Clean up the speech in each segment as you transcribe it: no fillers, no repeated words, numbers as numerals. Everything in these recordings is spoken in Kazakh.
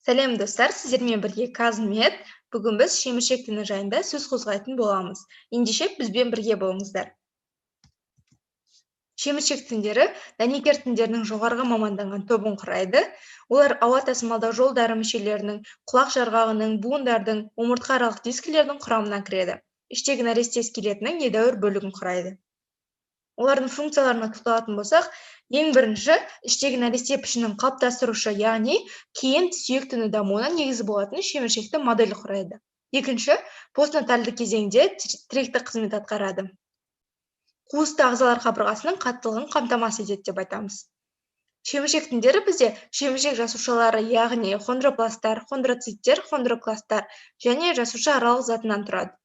Сәлем, достар! Сіздермен бірге Казмед. Бүгін біз шеміршек тіні жайында сөз қозғайтын боламыз. Ендеше, бізбен бірге болыңыздар. Шеміршек тіндері дәнекер тіндерінің жоғарғы маманданған тобын құрайды. Олар ауа тасымалдау жолдары мүшелерінің, құлақ жарғағының, буындардың, омыртқа аралық дискілердің құрамына кіреді. Іштегі нәресте скелетінің едәуір бөлігін құрайды. Олардың функцияларына тоқталатын болсақ, ең бірінші іштегі нәресте пішінін қалыптастырушы, яғни кейін сүйек тіні дамуына негіз болатын шеміршекті модель құрайды. Екінші, постнатальды кезеңде тіректік қызмет атқарады. Қуысты ағзалар қабырғасының қаттылығын қамтамасыз етеді деп айтамыз. Шеміршек тіндері бізде шеміршек жасушалары, яғни хондробласттар, хондроциттер, хондрокласттар және жасуша аралық затынан тұрады.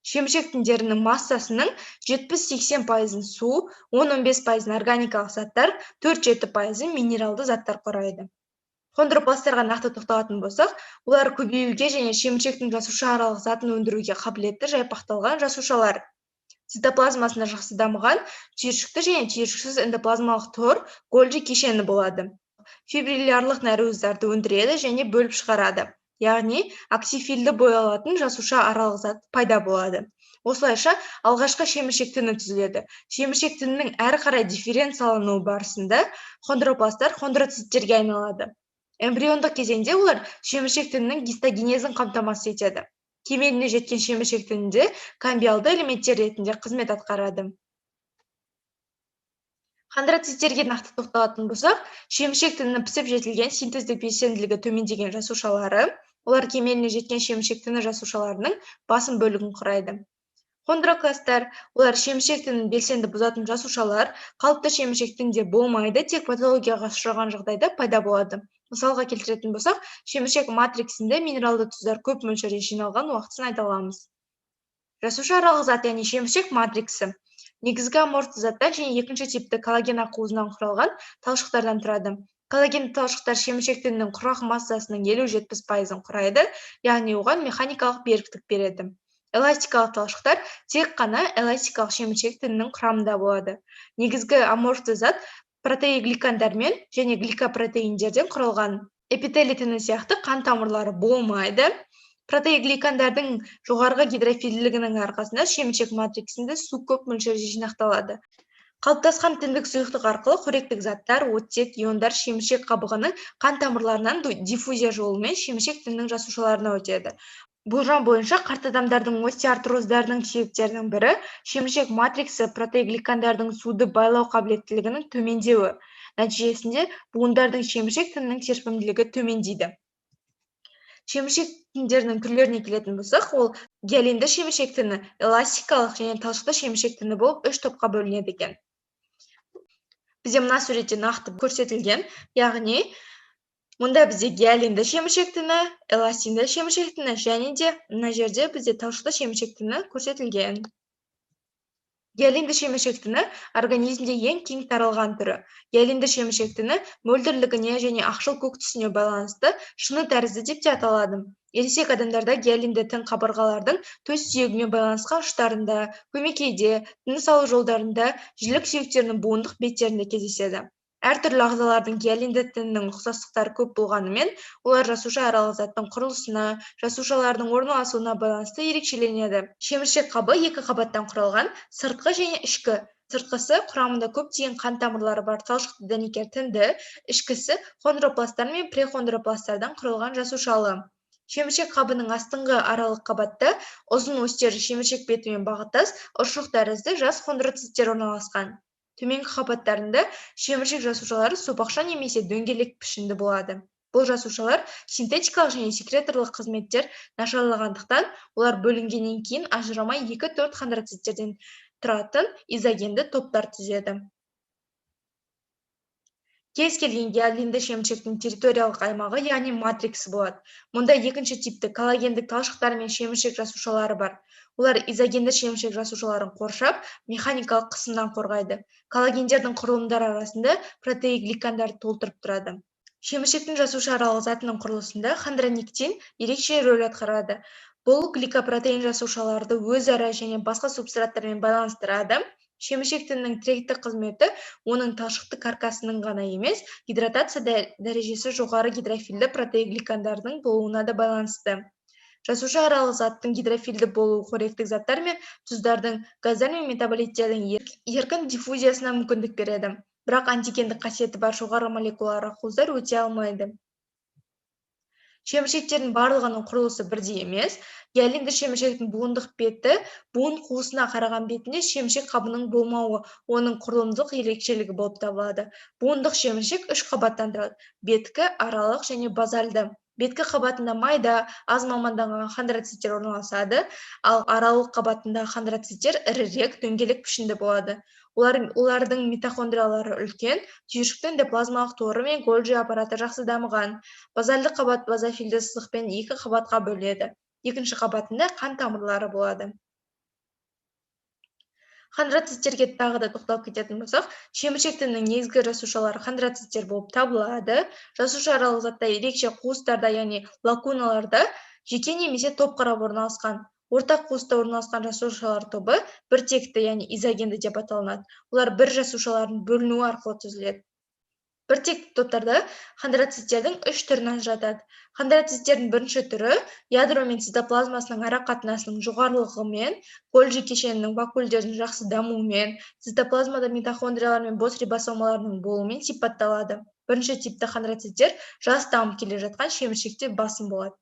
Шеміршек тіндерінің массасының 70-80%-ын су, 10-15%-ын органикалық заттар, 4-7%-ын минералды заттар құрайды. Хондробласттарға нақты тоқталатын болсақ, олар көбеюге және шеміршектің жасуша аралық затын өндіруге қабілетті жайпақталған жасушалар. Цитоплазмасында жақсы дамыған түйіршікті және түйіршіксіз эндоплазмалық тор, Гольджи кешені болады. Фибриллярлық нәруыздарды өндіреді және бөліп шығарады, яғни оксифилді боялатын жасуша аралық зат пайда болады. Осылайша алғашқы шеміршек тіні түзіледі. Шеміршек тінінің әрі қарай дифференциялануы барысында хондробласттар хондроциттерге айналады. Эмбриондық кезеңде олар шеміршек тінінің гистогенезін қамтамасыз етеді. Кемеліне жеткен шеміршек тінінде камбиалды элементтер ретінде қызмет атқарады. Хондроциттерге нақты тоқталатын болсақ, шеміршек тінінің пісіп жетілген, синтездік белсенділігі төмендеген жасушалары. Олар кемеліне жеткен шеміршек тіні жасушаларының басым бөлігін құрайды. Хондрокласттар: олар шеміршек тінін белсенді бұзатын жасушалар. Қалыпты шеміршек тінде болмайды, тек патологияға ұшыраған жағдайда пайда болады. Мысалға келтіретін болсақ, шеміршек матриксінде минералды тұздар көп мөлшерде жиналған уақытысын айта аламыз. Жасуша аралық зат, яғни шеміршек матриксі, негізгі аморфты заттан және екінші типті коллаген ақуызынан құралған талшықтардан тұрады. Коллагенді талшықтар шеміршек тінінің құрғақ массасының 50-70%-ын құрайды, яғни оған механикалық беріктік береді. Эластикалық талшықтар тек қана эластикалық шеміршек тінінің құрамында болады. Негізгі аморфты зат протеогликандармен және гликопротеиндерден құралған. Эпителий тіні сияқты қан тамырлары болмайды. Протеогликандардың жоғарғы гидрофилділігінің арқасында шеміршек матриксінде су көп мөлшерде жинақталады. Қалыптасқан тіндік сұйықтық арқылы қоректік заттар, оттек, иондар шеміршек қабығының қан тамырларынан диффузия жолымен шеміршек тінінің жасушаларына өтеді. Болжам бойынша, қарт адамдардың остеоартроздарының себептерінің бірі – шеміршек матриксі протеогликандардың суды байлау қабілеттілігінің төмендеуі. Нәтижесінде буындардың шеміршек тінінің серпімділігі төмендейді. Шеміршек тіндерінің түрлеріне келетін болсақ, ол гиалинді шеміршек тіні, эластикалық және талшықты шеміршек тіні болып үш топқа бөлінеді екен. Бізде мына суретте нақты көрсетілген, яғни мұнда бізде гиалинді шеміршек тіні, эластинді шеміршек тіні және де мына жерде бізде талшықты шеміршек тіні көрсетілген. Гиалинді шеміршек тіні – организмде ең кең таралған түрі. Гиалинді шеміршек тіні мөлдірлігіне және ақшыл көк түсіне байланысты шыны тәрізді деп те аталады. Ересек адамдарда гиалинді тін қабырғалардың төс сүйегімен байланысқан ұштарында, көмекейде, тыныс алу жолдарында, жілік сүйектерінің буындық беттерінде кездеседі. Әртүрлі ағзалардың гиалинді тінінің ұқсастықтары көп болғанымен, олар жасуша аралық заттың құрылысына, жасушалардың орналасуына байланысты ерекшеленеді. Шеміршек қабы екі қабаттан құралған: сыртқы және ішкі. Сыртқысы – құрамында көптеген қан тамырлары бар талшықты дәнекер тінді, ішкісі – хондробласттар мен прехондробласттардан құралған жасушалы. Шеміршек қабының астыңғы аралық қабатта ұзын остері шеміршек бетімен бағыттас ұршық тәрізді жас хондроциттер орналасқан. Төменгі қабаттарында шеміршек жасушалары сопақша немесе дөңгелек пішінді болады. Бұл жасушалар синтетикалық және секреторлық қызметтер нашарлағандықтан, олар бөлінгеннен кейін ажырамай 2-4 хондроциттерден тұратын изогенді топтар түзеді. Кез келген гиалинді шеміршектің территориялық аймағы, яғни матриксі болады. Мұнда екінші типті коллагендік талшықтар мен шеміршек жасушалары бар. Олар изогенді шеміршек жасушаларын қоршап, механикалық қысымнан қорғайды. Коллагендердің құрылымдары арасында протеогликандар толтырып тұрады. Шеміршектің жасуша аралық затының құрылысында хондронектин ерекше рөл атқарады. Бұл гликопротеин жасушаларды өзара және басқа субстраттармен байланыстырады. Шеміршек тінінің тіректік қызметі оның талшықты каркасының ғана емес, гидратация дәрежесі жоғары гидрофильді протеогликандардың болуына да байланысты. Жасуша аралық заттың гидрофильді болуы қоректік заттар мен тұздардың, газдар мен метаболиттердің еркін диффузиясына мүмкіндік береді. Бірақ антигендік қасиеті бар жоғары молекулалы ақуыздар өте алмайды. Шеміршектердің барлығының құрылысы бірдей емес. Гиалинді шеміршектің буындық беті буын қуысына қараған бетінде шеміршек қабының болмауы оның құрылымдық ерекшелігі болып табылады. Буындық шеміршек үш қабаттан тұрады: беткі, аралық және базальды. Беткі қабатында майда, аз маманданған хондроциттер орналасады, ал аралық қабатындағы хондроциттер ірірек, дөңгелек пішінді болады. Олардың митохондриялары үлкен, түйіршікті эндоплазмалық торы мен Гольджи аппараты жақсы дамыған. Базальды қабат базофильді сызықпен екі қабатқа бөлінеді. Екінші қабатында қан тамырлары болады. Хондроциттерге тағы да тоқталып кететін болсақ, шеміршек тінінің негізгі жасушалары хондроциттер болып табылады. Жасуша аралық затта ерекше қуыстарда, яғни лакуналарда жеке немесе топ құрап орналасқан. Ортақ қуыста орналасқан жасушалар тобы біртекті, яғни изогенді деп аталынады. Олар бір жасушалардың бөлінуі арқылы түзіледі. Біртекті топтарда хондроциттердің үш түрін ажыратады. Хондроциттердің бірінші түрі ядро мен цитоплазмасының ара қатынасының жоғарылығымен, Гольджи кешенінің вакуольдерінің жақсы дамуымен, цитоплазмада митохондриялар мен бос рибосомаларының болуымен сипатталады. Бірінші типті хондроциттер жас дамып келе жатқан шеміршекте басым болады.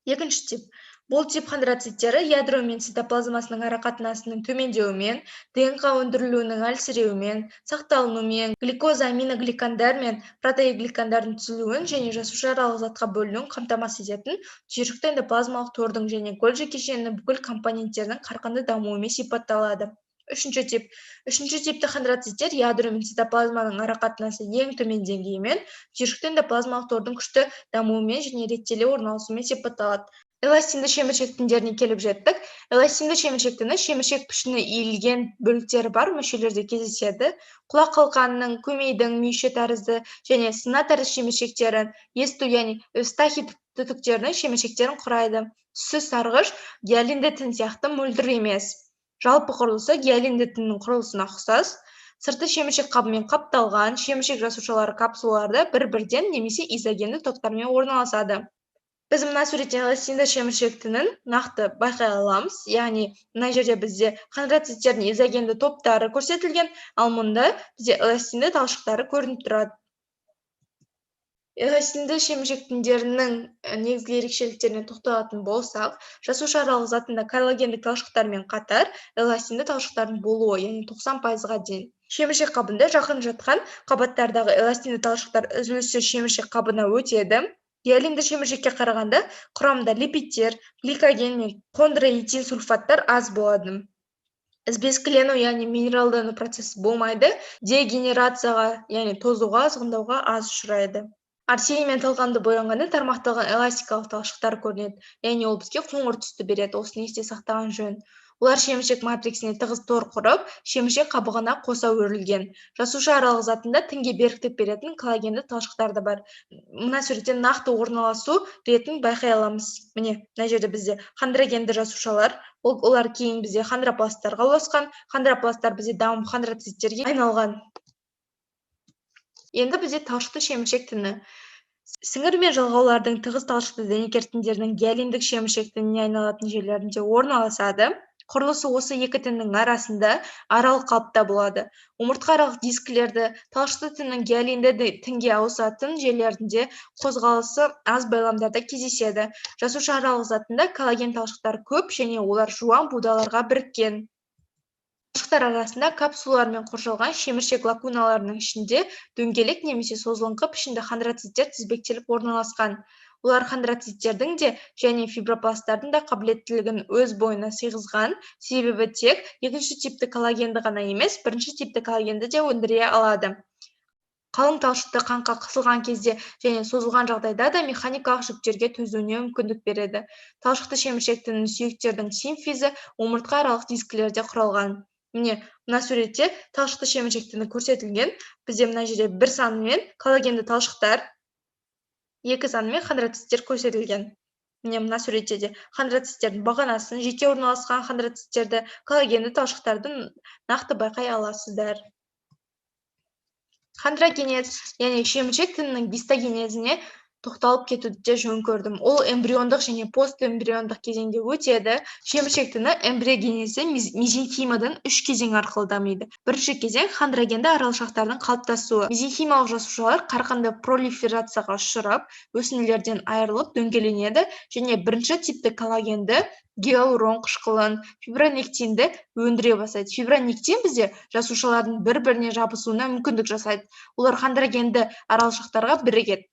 Екінші тип. Бұл тип хондроциттері ядро мен цитоплазмасының ара қатынасының төмендеуімен, ДНК өндірілуінің әлсіреуімен, сақталынуымен, гликозаминогликандар мен протеогликандардың түзілуін және жасуша аралық затқа бөлінуін қамтамасыз ететін түйіршікті эндоплазмалық тордың және Гольджи кешенінің бүкіл компоненттерінің қарқынды дамуымен сипатталады. Үшінші тип. Үшінші типті хондроциттер ядро мен цитоплазманың ара қатынасы ең төмен деңгейімен, түйіршікті эндоплазмалық тордың күшті дамуымен және реттеле орналасуымен сипатталады. Эластинді шеміршек тіндеріне келіп жеттік. Эластинді шеміршек тіні шеміршек пішіні иілген бөліктері бар мүшелерде кездеседі. Құлақ қалқанының, көмейдің мүйше тәрізді және сына тәрізді шеміршектерін, есту, яғни эвстахий түтіктерінің шеміршектерін құрайды. Түсі сарғыш, гиалинді тін сияқты мөлдір емес. Жалпы құрылысы гиалинді тіннің құрылысына ұқсас. Сырты шеміршек қабымен қапталған, шеміршек жасушалары капсулаларда бір-бірден немесе изогенді топтармен орналасады. Біз мына суреттен эластинді шеміршек тінін нақты байқай аламыз. Яғни мына жерде бізде хондроциттердің изогенді топтары көрсетілген, ал мұнда бізде эластинді талшықтары көрініп тұрады. Эластинді шеміршек тіндерінің негізгі ерекшеліктеріне тоқталатын болсақ, жасуша аралық затында коллагендік талшықтармен қатар эластинді талшықтардың болуы, яғни 90%-ға дейін. Шеміршек қабында жақын жатқан қабаттардағы эластинді талшықтар үзіліссіз шеміршек қабына өтеді. Гиалинді шеміршекке қарағанда құрамында липидтер, гликоген мен хондроитин сульфаттар аз болады. Ізбескілену, яғни минералдану процесі болмайды, дегенерацияға, яғни тозуға, азғындауға аз ұшырайды. Арсений мен талқанды боянғанда тармақталған эластикалық талшықтар көрінеді, яғни ол бізге қоңыр түсті береді, осыны есте сақтаған жөн. Олар шеміршек матриксіне тығыз тор құрып, шеміршек қабығына қоса өрілген. Жасуша аралық затында тінге беріктік беретін коллагенді талшықтар да бар. Мына суретте нақты орналасу ретін байқай аламыз. Міне, мына жерде бізде хондрогенді жасушалар, олар кейін бізде хондропласттарға ұласқан, хондропласттар бізде дамып хондроциттерге айналған. Енді бізде талшықты шеміршек тіні. Сіңір мен жалғаулардың тығыз талшықты дәнекер тіндерінің гиалиндік шеміршек тініне айналатын жерлерінде орналасады. Құрылысы осы екі тіннің арасында аралық қалыпта болады. Омыртқа аралық дискілерді, талшықты тіннің гиалинді тінге ауысатын жерлерінде қозғалысы аз байламдарда кездеседі. Жасуша аралық затында коллаген талшықтар көп және олар жуан будаларға біріккен. Талшықтар арасында капсулалармен қоршалған шеміршек лакуналарының ішінде дөңгелек немесе созылыңқы пішінді хондроциттер тізбектеліп орналасқан. Олар хондроциттердің де және фибробласттардың да қабілеттілігін өз бойына сыйғызған, себебі тек екінші типті коллагенді ғана емес, бірінші типті коллагенді де өндіре алады. Қалың талшықты қаңқа қысылған кезде және созылған жағдайда да механикалық жүктерге төзуіне мүмкіндік береді. Талшықты шеміршек тінінің сүйектердің симфизі омыртқа аралық дискілерде құралған. Міне, мына суретте талшықты шеміршек тіні көрсетілген. Бізде мына жерде бір санымен коллагенді талшықтар, екі санымен хондроциттер көрсетілген. Міне, мына суретте де хондроциттердің бағанасын, жеке орналасқан хондроциттерді, коллагенді талшықтарды нақты байқай аласыздар. Хондрогенез, яғни шеміршек тінінің гистогенезіне тоқталып кетуді де жөн көрдім. Ол эмбриондық және постэмбриондық кезеңде өтеді. Шеміршек тіні эмбриогенезде мезенхимадан үш кезең арқылы дамиды. Бірінші кезең — хондрогенді аралшақтардың қалыптасуы. Мезенхималық жасушалар қарқынды пролиферацияға ұшырап, өсінділерден айырылып, дөңгеленеді және бірінші типті коллагенді, гиалурон қышқылын, фибронектинді өндіре бастайды. Фибронектин бізде жасушалардың бір-біріне жабысуына мүмкіндік жасайды. Олар хондрогенді аралшақтарға бірігеді.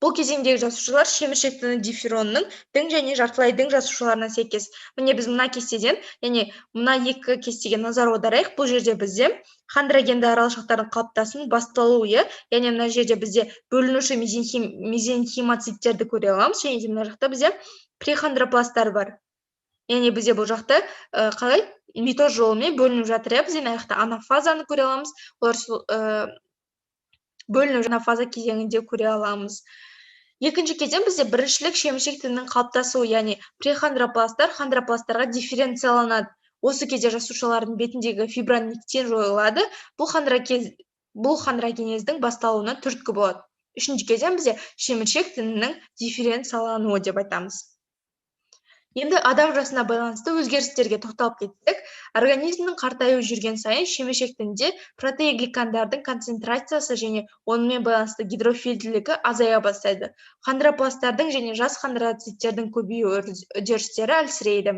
Бұл кезеңдегі жасушалар шеміршек тіні дифферонның дің және жартылай дің жасушаларына сәйкес. Міне, біз мына кестеден, яғни мына екі кестеге назар аударайық. Бұл жерде бізде хондрогенді аралшақтардың қалыптасуының басталуы, иә, яғни мына жерде бізде бөлінуші мезенхимоциттерді көре аламыз, және де мына жақта бізде прехондропласттар бар. Яғни бізде бұл жақта қалай митоз жолымен бөлініп жатыр, иә, біз мына жақта анафазаны көре аламыз. Олар сол бөліну анафаза кезеңінде көре аламыз. Екінші кезең бізде біріншілік шеміршек тінінің қалыптасуы, яғни прехондропласттар хондропласттарға дифференцияланады. Осы кезде жасушалардың бетіндегі фибронектин жойылады. Бұл хондрогенездің басталуына түрткі болады. Үшінші кезең бізде шеміршек тінінің дифференциялануы деп айтамыз. Енді адам жасына байланысты өзгерістерге тоқталып кетсек, организмнің қартаюы жүрген сайын шеміршек тінінде протеогликандардың концентрациясы және онымен байланысты гидрофилділігі азая бастайды. Хондропласттардың және жас хондроциттердің көбею үдерістері әлсірейді.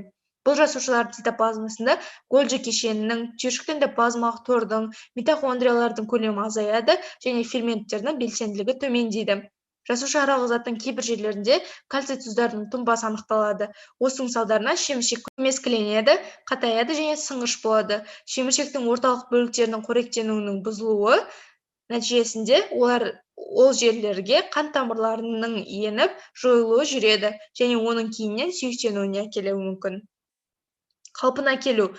Бұл жасушалардың цитоплазмасында Гольджи кешенінің, түйіршікті эндоплазмалық тордың, митохондриялардың көлемі азаяды және ферменттердің белсенділігі төмендейді. Жасуша аралық заттың кейбір жерлерінде кальций тұздарының тұнбасы анықталады. Осының салдарынан шеміршек көмескіленеді, қатаяды және сынғыш болады. Шеміршектің орталық бөліктерінің қоректенуінің бұзылуы нәтижесінде олар ол жерлерге қан тамырларының еніп, жойылуы жүреді және оның кейіннен сүйектенуіне әкелуі мүмкін. Қалпына келу.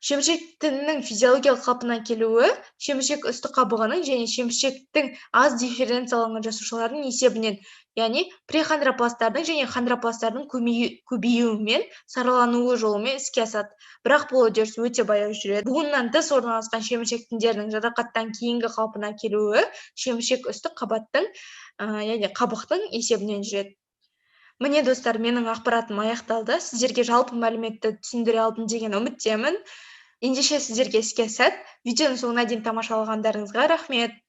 Шеміршек тінінің физиологиялық қалпына келуі шеміршек үсті қабығының және шеміршектің аз дифференцияланған жасушаларының есебінен, яғни прехондропласттардың және хондропласттардың көбеюімен саралануы жолымен іске асады. Бірақ бұл үдеріс өте баяу жүреді. Буыннан тыс орналасқан шеміршек тіндерінің жарақаттан кейінгі қалпына келуі шеміршек үсті қабаттың, яғни қабықтың есебінен жүреді. Міне, достар, менің ақпаратым аяқталды. Сіздерге жалпы мәліметті түсіндіре алдым деген үміттемін. Ендеше, сіздерге іске сәт. Видеоның соңына дейін тамашалағандарыңызға рахмет.